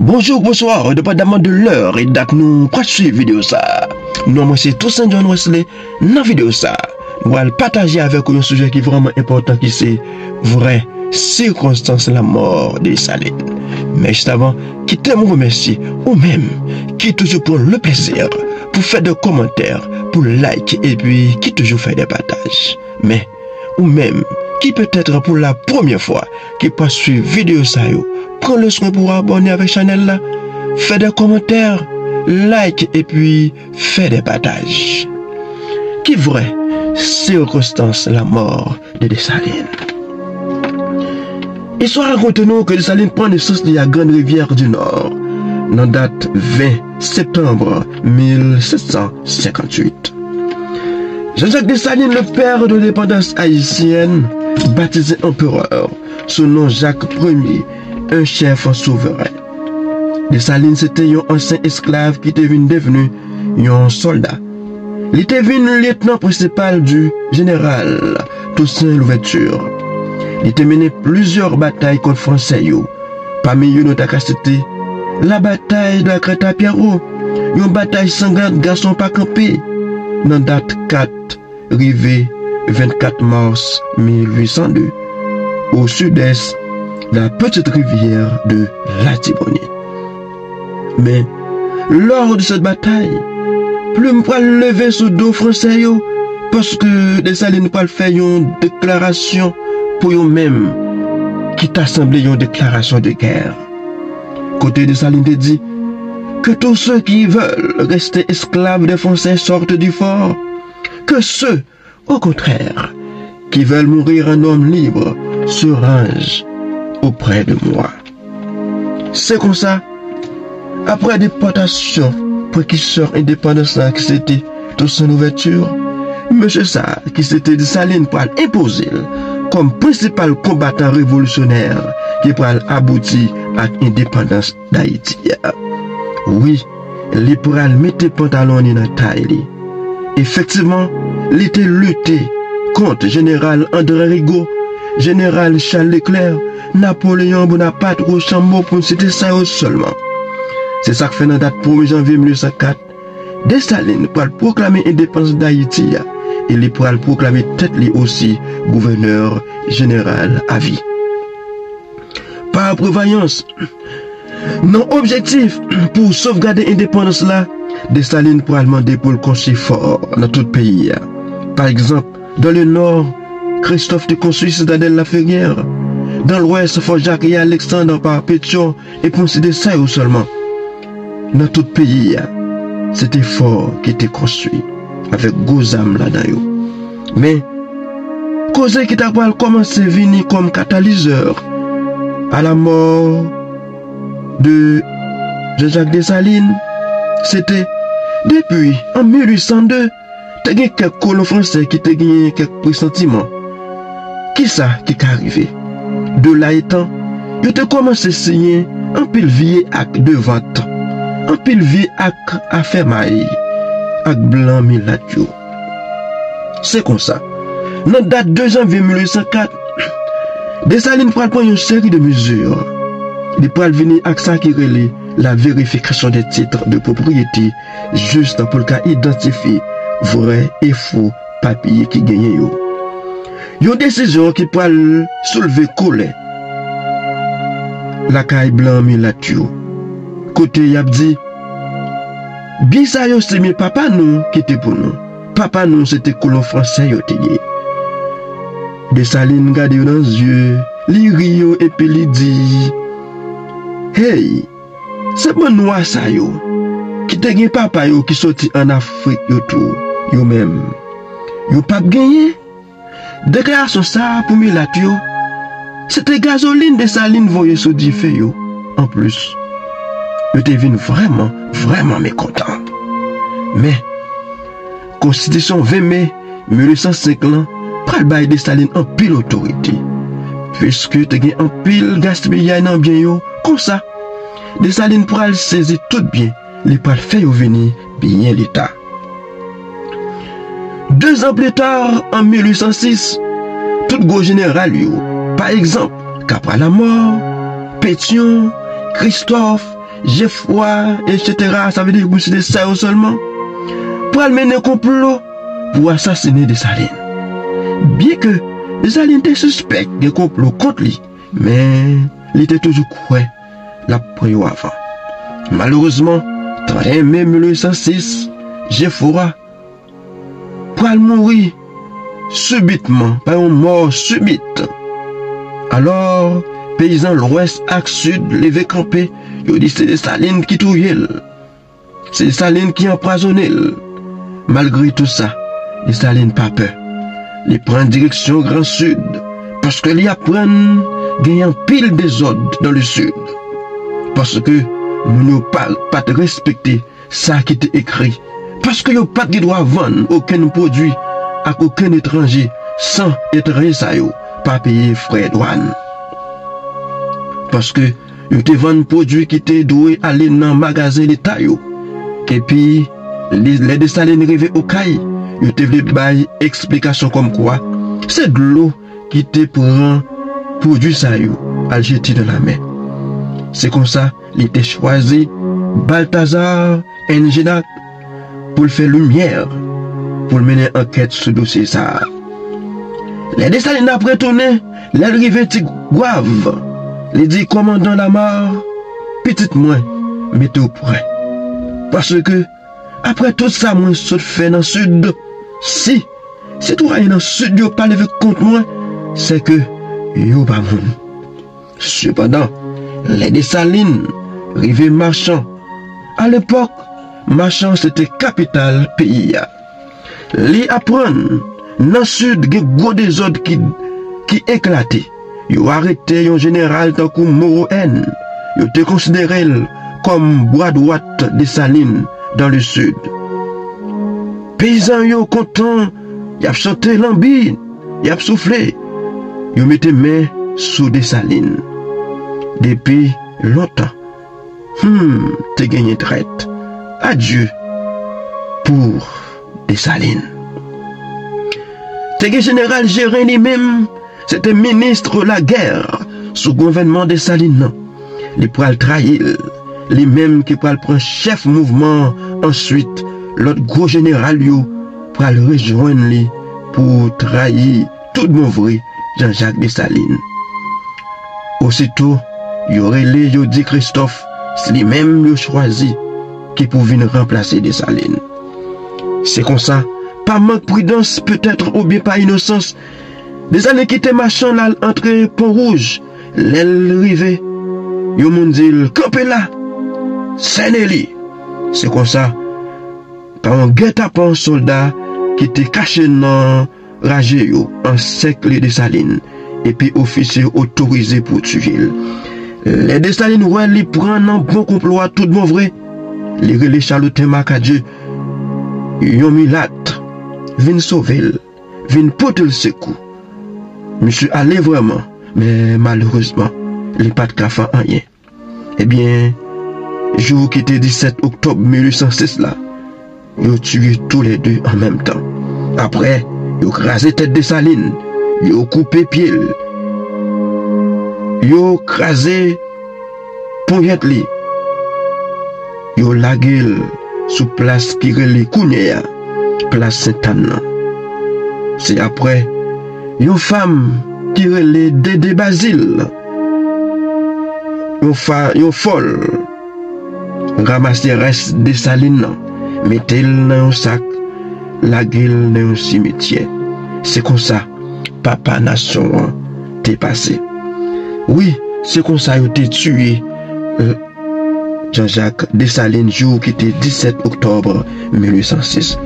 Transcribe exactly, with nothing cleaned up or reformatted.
Bonjou, bonswa, depandaman de lè e dat nou pral swiv videyo sa a. Non mwen se Toussaint John Wesley. Nan videyo sa a, nou pral pataje avèk ou yon sijè ki vrèman enpòtan ki se vrè sikonstans lanmò de Desalin. Men jis avan, kite m remèsye ou menm ki toujou pran le plezi pou fè de kòmantè, pou like epi ki toujou fè de pataj. Men, ou menm ki petèt pou la premyè fwa ki pral swiv videyo sa yo, pran le swen pou w abòne avèk chanèl la, fè de kòmantè, like epi fè de pataj. Ki vrè sikonstans lanmò de Desalin? Istwa rakonte nou ke Desalin pran nesans li a Grande Rivière du Nord nan dat ven septanm mil sèt san senkantuit. Jean-Jacques Dessalines, le père de l'indépendance haïtienne, baptisé empereur sous nom Jacques Ier, un chef souverain. Desalin se te yon ansyen esklav ki te vin devni yon sòlda. Li te vin lyetnan prensipal di jeneral Toussaint Louverture. Li te mennen plizyè batay kont Fransè yo. Pami yo nou ta ka site la batay de la Crête à Pierrot, yon batay sanglan gason pa kanpe, nan dat kat rive vennkat mas mil uit san de, au sud-est de la petite rivière de Latibonit. Men, lò de sèt batay, plim pral leve sou do Fransè yo, paske Desalin pral fè yon deklarasyon pou yo menm, ki ta sanble yon deklarasyon de gè. Kote Desalin te di, que tous ceux qui veulent rester esclaves des Français sortent du fort, que ceux, au contraire, qui veulent mourir en homme libre se rangent auprès de moi. Se konsa, apre depòtasyon prekisè endepandans la ki se te Toussaint Louverture, mesye sa a ki se te Desalin pral enpoze l kòm prensipal konbatan revolisyonè ki pral abouti ak endepandans Dayiti a. Wi, li pral mete pantalon li nan tay li. Efektivman, li te lite kont jeneral André Rigaud, jeneral Charles Leclerc, Napoléon Bonaparte, Rochambeau, pou n site sa yo sèlman. Se sa k fè nan dat premye janvye mil uit san kat, Desalin pral pwoklame endepandans Dayiti a, e li pral pwoklame tèt li osi gouvènè jeneral avi. Pa prevayans, nan objektif pou sovgade endepandans la, Desalin pral mande pou l konstwi fò nan tout peyi a. Pa egzanp, dans le nord, Christophe te konstwi Citadelle La Ferrière. Dans l'ouest, Fort Jacques et Alexandre par Pétion, e pou n site sa yo sèlman. Nan tout peyi a, se te fò ki te konstwi avèk gwo zam ladan yo. Men, koze ki ta pral kòmanse vini kòm katalizè a la mò de Jean-Jacques Dessalines, se te depi an mil uit san de, te gen kèk kolon fransè ki te genyen kèk presantiman. Kisa ki ka rive? De la etan, yo te kòmanse siyen anpil vye ak de vant, anpil vye ak afèmay ak blan milat yo. Se konsa, nan dat de janvye mil uit san kat, Desalin pral pran yon seri de mezi. Li pral vini ak sa ki rele la vérification des titres de propriété, jis pou l ka idantifye vrè e fo papye ki genyen yo. Yon desizyon ki pral soulve kolè lakay blan milat yo, kote y ap di, byen sa yo se byen papa nou ki te pou nou. Papa nou se te kolon fransè yo te ye. Desalin gade yo nan zye, li ri yo epi li di, hey, se bann nwa sa yo, ki te gen papa yo ki soti ann Afrik yo tou, yo menm, yo p ap genyen? Deklarasyon sa a pou milat yo, se te gazolin Desalin voye sou dife yo. Anplis, yo te vin vrèman, vrèman mekontan. Men, konstitisyon ven me mil uit san senk lan pral bay Desalin anpil otorite, piske te gen anpil gaspiyay nan byen yo. Konsa, Desalin pral sezi tout byen, li pral fè yo vini byen leta. De zan pli ta, an mil uit san sis, tout gwo jeneral yo, pa egzanp, Capralamor, Pétion, Christophe, Jefwa, etsetera, sa vle di kòmsi de sa yo sèlman, pral mennen konplo pou asasinen Desalin. Byenke Desalin te sispèk gen konplo kont li, men li te toujou kwè l ap pran yo avan. Malerezman, trannteyen me mil uit san sis, Jefwa pral mouri sibitman, pa yon mò sibit. Alò, peyizan Lwès ak Sid leve kanpe, yo di se Desalin ki touye l. Se Desalin ki anpwazonnen l. Malgre tou sa, Desalin pa pè. Li pran direksyon Gran Sid, paske li aprann gen anpil dezòd nan le Sid. Paske moun yo pa, pa t respekte sa ki te ekri, paske yo pa t gen dwa vann okenn pwodui ak okenn etranje san etranje sa yo pa peye frè dwàn. Paske yo te vann pwodui ki te dwe ale nan magazen leta yo. Epi, lè, lè Desalin rive Okay, yo te vle bay eksplikasyon kòmkwa se dlo ki te pran pwodui sa yo al jete nan lamè. Se konsa, li te chwazi Baltazar Enjenak pou l fè limyè, pou l mennen ankèt sou dosye sa a. Lè Desalin ap retounen, lè l rive Tigwav, li di kòmandan Lamar, "Pitit mwen, mete w prè. Paske, apre tout sa mwen sot fè nan Sid, si sitwayen nan Sid yo pa leve kont mwen, se ke yo pa moun." Sepandan, lè Desalin rive Machan, alepòk, Machan se te kapital peyi a. Li aprann nan Sid gen gwo dezòd ki, ki eklate. Yo arete yon jeneral tankou Mowo N. Yo te konsidere l kòm bwa dwat Desalin dans le Sud. Peyizan yo kontan, y ap chante lanbi, y ap soufle. Yo mete men sou Desalin. Depi lontan, hmm, te genyen trèt. Adye pou Desalin. Te gen jeneral Jerin li menm, se te minis lagè sou gouvènman Desalin nan. Li pral trayi l, li menm ki pral pran chèf mouvman an. Answit, lòt gwo jeneral yo pral rejwenn li pou trayi tout bon vre Jean-Jacques Dessalines. Osito, yo rele, yo di Christophe, se li menm yo chwazi ki pou vin ranplase Desalin. Se konsa, pa mank pridans petèt oubyen pa inosans, Desalin kite Machan l al antre Pon Wouj. Lè l rive, yon moun di l, "Kanpe la! Sène li!" Se konsa, pa yon gètapan sòlda ki te kache nan raje yo ansèkle Desalin, epi ofisye yo otorize pou tiye l. Lè Desalin wè li pran nan bon konplo a tout bon vre, li rele Chaloten Makadye, yon milat, vin sove l, vin pote l sekou. Misye ale vrèman, men malerezman, li pa t ka fè anyen. Ebyen, jou ki te disèt oktòb mil uit san sis la, yo tiye toulède an menm tan. Apre, yo kraze tèt Desalin, yo koupe pye l, yo kraze ponyèt li, yo lage l sou plas ki rele kounye a plas Sentàn nan. Se apre, yon fanm ki rele Dede Bazil, yon fa-, yon fòl, ranmase rès Desalin nan, mete l nan yon sak, lage l nan yon simityè. Se konsa papa nasyon an te pase. Wi, se konsa yo te tiye, euh, Jean-Jacques Dessalines jou ki te disèt oktòb mil uit san sis.